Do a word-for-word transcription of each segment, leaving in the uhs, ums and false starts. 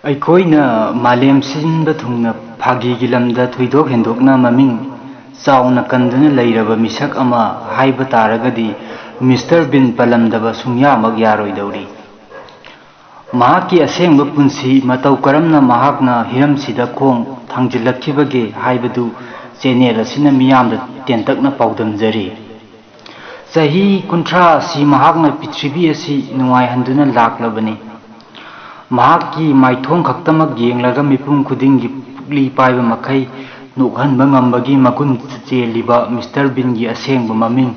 ꯑꯩꯈꯣꯏꯅ ꯃꯥꯂꯦꯝ ꯁꯤꯟꯕ ꯊꯨꯡꯅ ꯐꯥꯒꯤꯒꯤ ꯂꯝꯗ ꯊꯣꯏꯗꯣꯛ ꯍꯦꯟꯗꯣꯛꯅ ꯃꯃꯤꯡ ꯆꯥꯎꯅ ꯀꯟꯗꯨꯅ ꯂꯩꯔꯕ ꯃꯤꯁꯛ ꯑꯃ ꯍꯥꯏꯕ ꯇꯥꯔꯒꯗꯤ ꯃꯤꯁꯇꯔ ꯕꯤꯟ ꯄꯜꯂꯝꯗꯕ ꯁꯨꯡꯌꯥꯃꯛ ꯌꯥꯔꯣꯏꯗꯧꯔꯤ꯫ ꯃꯍꯥꯛꯀꯤ ꯑꯁꯦꯡꯕ ꯄꯨꯟꯁꯤ ꯃꯇꯧ ꯀꯔꯝꯅ ꯃꯍꯥꯛꯅ ꯍꯤꯔꯝꯁꯤꯗ ꯈꯣꯡ ꯊꯥꯡꯖꯤꯜꯂꯛꯈꯤꯕꯒꯦ ꯍꯥꯏꯕꯗꯨ ꯆꯦꯅꯦꯜ ꯑꯁꯤꯅ ꯃꯤꯌꯥꯝꯗ ꯇꯦꯟꯇꯛꯅ ꯄꯥꯎꯗꯝꯖꯔꯤ꯫ ꯆꯍꯤ ꯀꯨꯟꯊ꯭ꯔꯥ ꯑꯁꯤ ꯃꯍꯥꯛꯅ ꯄ꯭ꯔꯤꯊꯤꯕꯤ ꯑꯁꯤ ꯅꯨꯡꯉꯥꯏꯍꯟꯗꯨꯅ ꯂꯥꯛꯂꯕꯅꯤ꯫ ꯃꯍꯥꯛꯀꯤ ꯃꯥꯏꯊꯣꯡ ꯈꯛꯇꯃꯛ ꯌꯦꯡꯂꯒ ꯃꯤꯄꯨꯝ ꯈꯨꯗꯤꯡꯒꯤ ꯄꯨꯛꯂꯤ ꯄꯥꯏꯕ ꯃꯈꯩ ꯅꯣꯛꯍꯟꯕ ꯉꯝꯕꯒꯤ ꯃꯒꯨꯟ ꯆꯦꯜꯂꯤꯕ ꯃꯤꯁꯇꯔ ꯕꯤꯟꯒꯤ ꯑꯁꯦꯡꯕ ꯃꯃꯤꯡ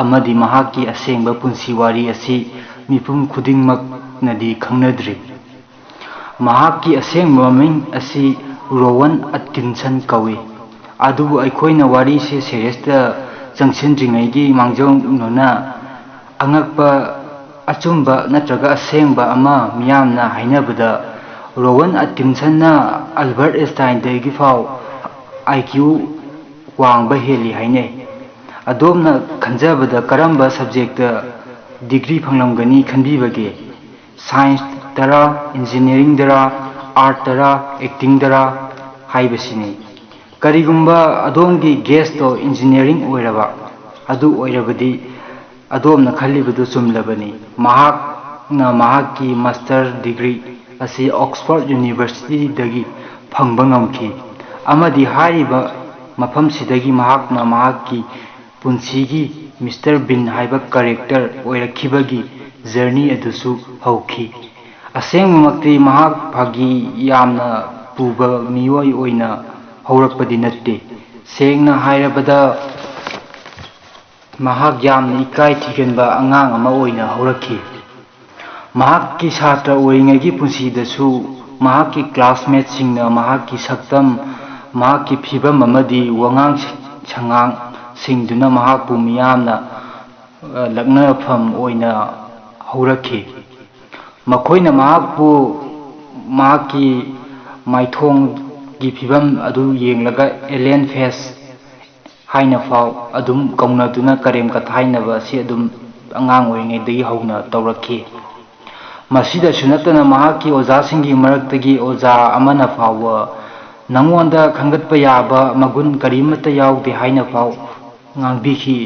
ꯑꯃꯗꯤ ꯃꯍꯥꯛꯀꯤ ꯑꯁꯦꯡꯕ ꯄꯨꯟꯁꯤ ꯋꯥꯔꯤ ꯑꯁꯤ ꯃꯤꯄꯨꯝ ꯈꯨꯗꯤꯡꯃꯛꯅꯗꯤ ꯈꯪꯅꯗ꯭ꯔꯤ꯫ ꯃꯍꯥꯛꯀꯤ ꯑꯁꯦꯡꯕ ꯃꯃꯤꯡ ꯑꯁꯤ ꯔꯣꯋꯟ ꯑꯇꯀꯤꯟꯁꯟ ꯀꯧꯏ꯫ ꯑꯗꯨꯕꯨ ꯑꯩꯈꯣꯏꯅ ꯋꯥꯔꯤꯁꯤ ꯁꯦꯔꯤꯌꯁꯇ ꯆꯪꯁꯤꯟꯗ꯭ꯔꯤꯉꯩꯒꯤ ꯃꯥꯡꯖꯧꯅꯅ ꯑꯉꯛꯄ, ꯑꯆꯨꯝꯕ ꯅꯠꯇ꯭ꯔꯒ ꯑꯁꯦꯡꯕ ꯑꯃ ꯃꯤꯌꯥꯝꯅ ꯍꯥꯏꯅꯕꯗ, ꯔꯣꯋꯟ ꯑꯇꯀꯤꯟꯁꯟꯅ ꯑꯜꯕꯔꯠ ꯑꯦꯟꯁꯇꯥꯏꯟꯗꯒꯤ ꯐꯥꯎ ꯑꯥꯏ ꯀ꯭ꯌꯨ ꯋꯥꯡꯕ ꯍꯦꯜꯂꯤ ꯍꯥꯏꯅꯩ꯫ ꯑꯗꯣꯝꯅ ꯈꯟꯖꯕꯗ ꯀꯔꯝꯕ ꯁꯕꯖꯦꯛꯇ ꯗꯤꯒ꯭ꯔꯤ ꯐꯪꯂꯝꯒꯅꯤ ꯈꯟꯕꯤꯕꯒꯦ? ꯁꯥꯏꯟꯁꯇꯔꯥ, ꯏꯟꯖꯤꯅꯤꯌꯥꯔꯤꯡꯗꯔꯥ, ꯑꯥꯔꯠꯇꯔꯥ, ꯑꯦꯛꯇꯤꯡꯗꯔꯥ ꯍꯥꯏꯕꯁꯤꯅꯤ꯫ ꯀꯔꯤꯒꯨꯝꯕ ꯑꯗꯣꯝꯒꯤ ꯒꯦꯁꯇꯣ ꯏꯟꯖꯤꯅꯤꯌꯥꯔꯤꯡ ꯑꯣꯏꯔꯕ ꯑꯗꯨ ꯑꯣꯏꯔꯕꯗꯤ, ꯑꯗꯣꯝꯅ ꯈꯜꯂꯤꯕꯗꯨ ꯆꯨꯝꯂꯕꯅꯤ꯫ ꯃꯍꯥꯛꯅ ꯃꯍꯥꯛꯀꯤ ꯃꯥꯁꯇꯔ ꯗꯤꯒ꯭ꯔꯤ ꯑꯁꯤ ꯑꯣꯛꯁꯐꯣꯔꯗ ꯌꯨꯅꯤꯚꯔꯁꯤꯇꯤꯗꯒꯤ ꯐꯪꯕ ꯉꯝꯈꯤ, ꯑꯃꯗꯤ ꯍꯥꯏꯔꯤꯕ ꯃꯐꯝꯁꯤꯗꯒꯤ ꯃꯍꯥꯛꯅ ꯃꯍꯥꯛꯀꯤ ꯄꯨꯟꯁꯤꯒꯤ ꯃꯤꯁꯇꯔ ꯕꯤꯟ ꯍꯥꯏꯕ ꯀꯔꯦꯛꯇꯔ ꯑꯣꯏꯔꯛꯈꯤꯕꯒꯤ ꯖꯔꯅꯤ ꯑꯗꯨꯁꯨ ꯍꯧꯈꯤ꯫ ꯑꯁꯦꯡꯕꯃꯛꯇꯤ ꯃꯍꯥꯛ ꯐꯥꯒꯤ ꯌꯥꯝꯅ ꯄꯨꯕ ꯃꯤꯑꯣꯏ ꯑꯣꯏꯅ ꯍꯧꯔꯛꯄꯗꯤ ꯅꯠꯇꯦ꯫ ꯁꯦꯡꯅ ꯍꯥꯏꯔꯕꯗ, ꯃꯍꯥꯛ ꯌꯥꯝꯅ ꯏꯀꯥꯏ ꯊꯤꯒꯟꯕ ꯑꯉꯥꯡ ꯑꯃ ꯑꯣꯏꯅ ꯍꯧꯔꯛꯈꯤ꯫ ꯃꯍꯥꯛꯀꯤ ꯁꯥꯇ꯭ꯔ ꯑꯣꯏꯔꯤꯉꯩꯒꯤ ꯄꯨꯟꯁꯤꯗꯁꯨ ꯃꯍꯥꯛꯀꯤ ꯀ꯭ꯂꯥꯁꯃꯦꯠꯁꯤꯡꯅ ꯃꯍꯥꯛꯀꯤ ꯁꯛꯇꯝ, ꯃꯍꯥꯛꯀꯤ ꯐꯤꯕꯝ ꯑꯃꯗꯤ ꯋꯥꯉꯥꯡ ꯁꯉꯥꯡꯁꯤꯡꯗꯨꯅ ꯃꯍꯥꯛꯄꯨ ꯃꯤꯌꯥꯝꯅ, ꯑ, ꯂꯛꯅꯐꯝ ꯑꯣꯏꯅ ꯍꯧꯔꯛꯈꯤ꯫ ꯃꯈꯣꯏꯅ ꯃꯍꯥꯛꯄꯨ ꯃꯍꯥꯛꯀꯤ ꯃꯥꯏꯊꯣꯡꯒꯤ ꯐꯤꯕꯝ ꯑꯗꯨ ꯌꯦꯡꯂꯒ ꯑꯦꯂꯤꯌꯟ ꯐꯦꯁ ꯍꯥꯏꯅ ꯐꯥꯎ ꯑꯗꯨꯝ ꯀꯧꯅꯗꯨꯅ ꯀꯔꯦꯝ ꯀꯊꯥꯏꯅꯕ ꯑꯁꯤ ꯑꯗꯨꯝ ꯑꯉꯥꯡ ꯑꯣꯏꯔꯤꯉꯩꯗꯒꯤ ꯍꯧꯅ ꯇꯧꯔꯛꯈꯤ꯫ ꯃꯁꯤꯗꯁꯨ ꯅꯠꯇꯅ ꯃꯍꯥꯛꯀꯤ ꯑꯣꯖꯥꯁꯤꯡꯒꯤ ꯃꯔꯛꯇꯒꯤ ꯑꯣꯖꯥ ꯑꯃꯅ ꯐꯥꯎꯕ ꯅꯉꯣꯟꯗ ꯈꯟꯒꯠꯄ ꯌꯥꯕ ꯃꯒꯨꯟ ꯀꯔꯤꯃꯠꯇ ꯌꯥꯎꯗꯦ ꯍꯥꯏꯅ ꯐꯥꯎ ꯉꯥꯡꯕꯤꯈꯤ꯫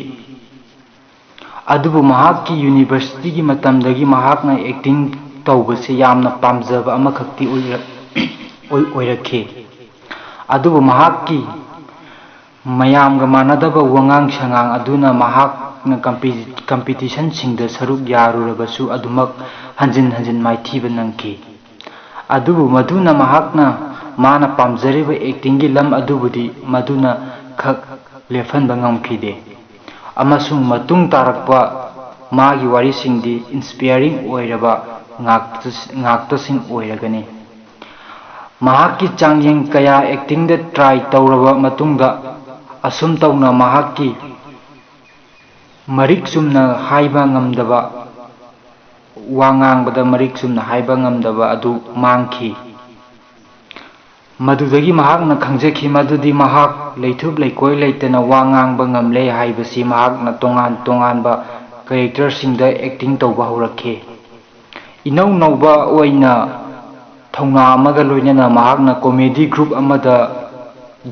ꯑꯗꯨꯕꯨ ꯃꯍꯥꯛꯀꯤ universityꯒꯤ ꯃꯇꯝꯗꯒꯤ ꯃꯍꯥꯛꯅ acting ꯇꯧꯕꯁꯦ ꯌꯥꯝꯅ ꯄꯥꯝꯖꯕ ꯑꯃꯈꯛꯇꯤ ꯑꯣꯏꯔꯛ-, ꯑꯣꯏ-, ꯑꯣꯏꯔꯛꯈꯤ꯫ ꯑꯗꯨꯕꯨ ꯃꯍꯥꯛꯀꯤ ꯃꯌꯥꯝꯒ ꯃꯥꯟꯅꯗꯕ ꯋꯥꯉꯥꯡ ꯁꯉꯥꯡ ꯑꯗꯨꯅ ꯃꯍꯥꯛꯅ ꯀꯝꯄꯤ-, competitionꯁꯤꯡꯗ ꯁꯔꯨꯛ ꯌꯥꯔꯨꯔꯕꯁꯨ ꯑꯗꯨꯃꯛ ꯍꯟꯖꯤꯟ ꯍꯟꯖꯤꯟ ꯃꯥꯏꯊꯤꯕ ꯅꯪꯈꯤ꯫ ꯑꯗꯨꯕꯨ ꯃꯗꯨꯅ ꯃꯍꯥꯛꯅ ꯃꯥꯅ ꯄꯥꯝꯖꯔꯤꯕ actingꯒꯤ ꯂꯝ ꯑꯗꯨꯕꯨꯗꯤ ꯃꯗꯨꯅ ꯈꯛ ꯂꯦꯞꯍꯟꯕ ꯉꯝꯈꯤꯗꯦ꯫ ꯑꯃꯁꯨꯡ ꯃꯇꯨꯡ ꯇꯥꯔꯛꯄ ꯃꯥꯒꯤ ꯋꯥꯔꯤꯁꯤꯡꯗꯤ inspiring ꯑꯣꯏꯔꯕ ꯉꯥꯛꯇ-, ꯉꯥꯛꯇꯁꯤꯡ ꯑꯣꯏꯔꯒꯅꯤ꯫ ꯃꯍꯥꯛꯀꯤ ꯆꯥꯡꯌꯦꯡ ꯀꯌꯥ actingꯗ try ꯇꯧꯔꯕ ꯃꯇꯨꯡꯗ, ꯑꯁꯨꯝ ꯇꯧꯅ ꯃꯍꯥꯛꯀꯤ ꯃꯔꯤꯛ ꯆꯨꯝꯅ ꯍꯥꯏꯕ ꯉꯝꯗꯕ, ꯋꯥ ꯉꯥꯡꯕꯗ ꯃꯔꯤꯛ ꯆꯨꯝꯅ ꯍꯥꯏꯕ ꯉꯝꯗꯕ ꯑꯗꯨ ꯃꯥꯡꯈꯤ꯫ ꯃꯗꯨꯗꯒꯤ ꯃꯍꯥꯛꯅ ꯈꯪꯖꯈꯤ ꯃꯗꯨꯗꯤ ꯃꯍꯥꯛ ꯂꯩꯊꯨꯞ ꯂꯩꯀꯣꯏ ꯂꯩꯇꯅ ꯋꯥ ꯉꯥꯡꯕ ꯉꯝꯂꯦ ꯍꯥꯏꯕꯁꯤ ꯃꯍꯥꯛꯅ ꯇꯣꯉꯥꯟ ꯇꯣꯉꯥꯟꯕ characterꯁꯤꯡꯗ acting ꯇꯧꯕ ꯍꯧꯔꯛꯈꯤ꯫ ꯏꯅꯧ ꯅꯧꯕ ꯑꯣꯏꯅ ꯊꯧꯅꯥ ꯑꯃꯒ ꯂꯣꯏꯅꯅ ꯃꯍꯥꯛꯅ comedy group ꯑꯃꯗ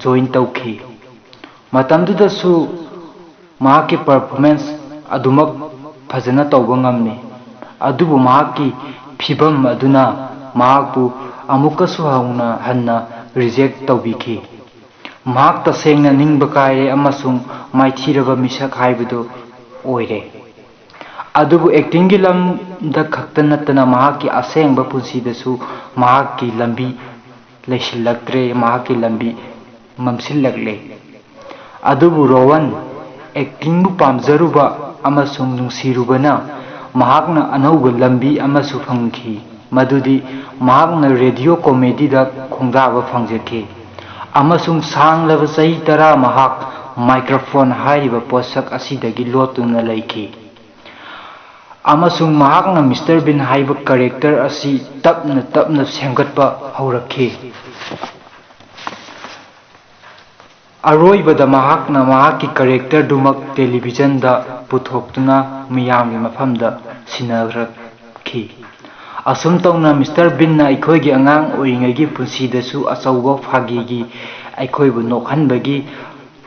join ꯇꯧꯈꯤ꯫ ꯃꯇꯝꯗꯨꯗꯁꯨ ꯃꯍꯥꯛꯀꯤ performance ꯑꯗꯨꯃꯛ ꯐꯖꯅ ꯇꯧꯕ ꯉꯝꯃꯤ꯫ ꯑꯗꯨꯕꯨ ꯃꯍꯥꯛꯀꯤ ꯐꯤꯚꯝ ꯑꯗꯨꯅ ꯃꯍꯥꯛꯄꯨ ꯑꯃꯨꯛꯀꯁꯨ ꯍꯧꯅ ꯍꯟꯅ reject ꯇꯧꯕꯤꯈꯤ꯫ ꯃꯍꯥꯛ ꯇꯁꯦꯡꯅ ꯅꯤꯡꯕ ꯀꯥꯏꯔꯦ ꯑꯃꯁꯨꯡ ꯃꯥꯏꯊꯤꯔꯕ ꯃꯤꯁꯛ ꯍꯥꯏꯕꯗꯨ ꯑꯣꯏꯔꯦ꯫ ꯑꯗꯨꯕꯨ actingꯒꯤ ꯂꯝꯗ ꯈꯛꯇ ꯅꯠꯇꯅ ꯃꯍꯥꯛꯀꯤ ꯑꯁꯦꯡꯕ ꯄꯨꯟꯁꯤꯗꯁꯨ ꯃꯍꯥꯛꯀꯤ ꯂꯝꯕꯤ ꯂꯩꯁꯤꯜꯂꯛꯇ꯭ꯔꯦ, ꯃꯍꯥꯛꯀꯤ ꯂꯝꯕꯤ ꯃꯝꯁꯤꯜꯂꯛꯂꯦ꯫ ꯑꯗꯨꯕꯨ ꯔꯣꯍꯟ actingꯕꯨ ꯄꯥꯝꯖꯔꯨꯕ ꯑꯃꯁꯨꯡ ꯅꯨꯡꯁꯤꯔꯨꯕꯅ ꯃꯍꯥꯛꯅ ꯑꯅꯧꯕ ꯂꯝꯕꯤ ꯑꯃꯁꯨ ꯐꯪꯈꯤ, ꯃꯗꯨꯗꯤ ꯃꯍꯥꯛꯅ radio comedyꯗ ꯈꯣꯡꯗꯥꯕ ꯐꯪꯖꯈꯤ꯫ ꯑꯃꯁꯨꯡ ꯁꯥꯡꯂꯕ ꯆꯍꯤ ꯇꯔꯥ ꯃꯍꯥꯛ microphone ꯍꯥꯏꯔꯤꯕ ꯄꯣꯠꯁꯛ ꯑꯁꯤꯗꯒꯤ ꯂꯣꯠꯇꯨꯅ ꯂꯩꯈꯤ꯫ ꯑꯃꯁꯨꯡ ꯃꯍꯥꯛꯅ Mister Bean ꯍꯥꯏꯕ character ꯑꯁꯤ ꯇꯞꯅ ꯇꯞꯅ ꯁꯦꯝꯒꯠꯄ ꯍꯧꯔꯛꯈꯤ꯫ ꯑꯔꯣꯏꯕꯗ ꯃꯍꯥꯛꯅ ꯃꯍꯥꯛꯀꯤ characterꯗꯨꯃꯛ televisionꯗ ꯄꯨꯊꯣꯛꯇꯨꯅ ꯃꯤꯌꯥꯝꯒꯤ ꯃꯐꯝꯗ ꯁꯤꯟꯅꯔꯛꯈꯤ꯫ ꯑꯁꯨꯝ ꯇꯧꯅ ꯃꯤꯁꯇꯔ ꯕꯤꯟꯅ ꯑꯩꯈꯣꯏꯒꯤ ꯑꯉꯥꯡ ꯑꯣꯏꯔꯤꯉꯩꯒꯤ ꯄꯨꯟꯁꯤꯗꯁꯨ ꯑꯆꯧꯕ ꯐꯥꯒꯤꯒꯤ ꯑꯩꯈꯣꯏꯕꯨ ꯅꯣꯛꯍꯟꯕꯒꯤ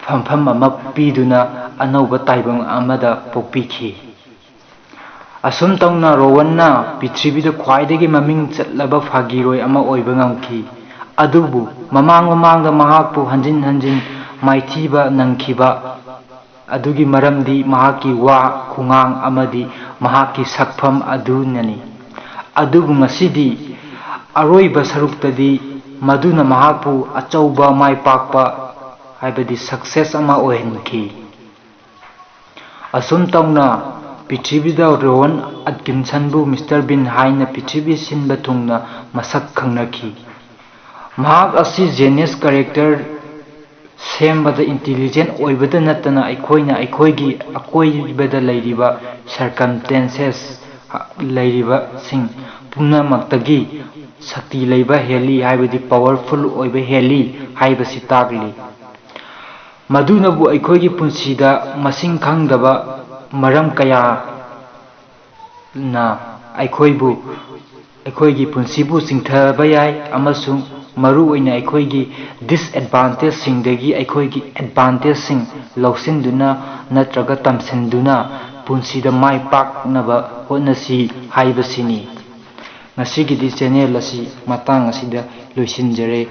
ꯐꯝꯐꯝ ꯑꯃ ꯄꯤꯗꯨꯅ ꯑꯅꯧꯕ ꯇꯥꯏꯕꯪ ꯑꯃꯗ ꯄꯣꯛꯄꯤꯈꯤ꯫ ꯑꯁꯨꯝ ꯇꯧꯅ ꯔꯣꯍꯟꯅ ꯄ꯭ꯔꯤꯊꯤꯕꯤꯗ ꯈ꯭ꯋꯥꯏꯗꯒꯤ ꯃꯃꯤꯡ ꯆꯠꯂꯕ ꯐꯥꯒꯤꯔꯣꯏ ꯑꯃ ꯑꯣꯏꯕ ꯉꯝꯈꯤ꯫ ꯑꯗꯨꯕꯨ ꯃꯃꯥꯡ ꯃꯃꯥꯡꯗ ꯃꯍꯥꯛꯄꯨ ꯍꯟꯖꯤꯟ ꯍꯟꯖꯤꯟ ꯃꯥꯏꯊꯤꯕ ꯅꯪꯈꯤꯕ ꯑꯗꯨꯒꯤ ꯃꯔꯝꯗꯤ ꯃꯍꯥꯛꯀꯤ ꯋꯥ, ꯈꯨꯉꯥꯡ ꯑꯃꯗꯤ ꯃꯍꯥꯛꯀꯤ ꯁꯛꯐꯝ ꯑꯗꯨꯅꯅꯤ꯫ ꯑꯗꯨꯕꯨ ꯉꯁꯤꯗꯤ ꯑꯔꯣꯏꯕ ꯁꯔꯨꯛꯇꯗꯤ ꯃꯗꯨꯅ ꯃꯍꯥꯛꯄꯨ ꯑꯆꯧꯕ ꯃꯥꯏ ꯄꯥꯛꯄ, ꯍꯥꯏꯕꯗꯤ success ꯑꯃ ꯑꯣꯏꯍꯟꯈꯤ꯫ ꯑꯁꯨꯝ ꯇꯧꯅ ꯄ꯭ꯔꯤꯊꯤꯕꯤꯗ ꯔꯣꯍꯟ ꯑꯦꯠꯀꯤꯟꯁꯟꯕꯨ ꯃꯤꯁꯇꯔ ꯕꯤꯟ ꯍꯥꯏꯅ ꯄ꯭ꯔꯤꯊꯤꯕꯤ ꯁꯤꯟꯕ ꯊꯨꯡꯅ ꯃꯁꯛ ꯈꯪꯅꯈꯤ꯫ ꯃꯍꯥꯛ ꯑꯁꯤ genius character ꯁꯦꯝꯕꯗ intelligent ꯑꯣꯏꯕꯗ ꯅꯠꯇꯅ ꯑꯩꯈꯣꯏꯅ ꯑꯩꯈꯣꯏꯒꯤ ꯑꯀꯣꯏꯕꯗ ꯂꯩꯔꯤꯕ circumstances ꯂꯩꯔꯤꯕꯁꯤꯡ ꯄꯨꯝꯅꯃꯛꯇꯒꯤ ꯁꯛꯇꯤ ꯂꯩꯕ ꯍꯦꯜꯂꯤ, ꯍꯥꯏꯕꯗꯤ powerful ꯑꯣꯏꯕ ꯍꯦꯜꯂꯤ ꯍꯥꯏꯕꯁꯤ ꯇꯥꯛꯂꯤ꯫ ꯃꯗꯨꯅꯕꯨ ꯑꯩꯈꯣꯏꯒꯤ ꯄꯨꯟꯁꯤꯗ ꯃꯁꯤꯡ ꯈꯪꯗꯕ ꯃꯔꯝ ꯀꯌꯥꯅ ꯑꯩꯈꯣꯏꯕꯨ, ꯑꯩꯈꯣꯏꯒꯤ ꯄꯨꯟꯁꯤꯕꯨ ꯆꯤꯡꯊꯕ ꯌꯥꯏ ꯑꯃꯁꯨꯡ ꯃꯔꯨꯑꯣꯏꯅ ꯑꯩꯈꯣꯏꯒꯤ disadvantageꯁꯤꯡꯗꯒꯤ ꯑꯩꯈꯣꯏꯒꯤ advantageꯁꯤꯡ ꯂꯧꯁꯤꯟꯗꯨꯅ ꯅꯠꯇ꯭ꯔꯒ ꯇꯝꯁꯤꯟꯗꯨꯅ ꯄꯨꯟꯁꯤꯗ ꯃꯥꯏ ꯄꯥꯛꯅꯕ ꯍꯣꯠꯅꯁꯤ ꯍꯥꯏꯕꯁꯤꯅꯤ꯫ ꯉꯁꯤꯒꯤꯗꯤ channel ꯑꯁꯤ ꯃꯇꯥꯡ ꯑꯁꯤꯗ ꯂꯣꯏꯁꯤꯟꯖꯔꯦ꯫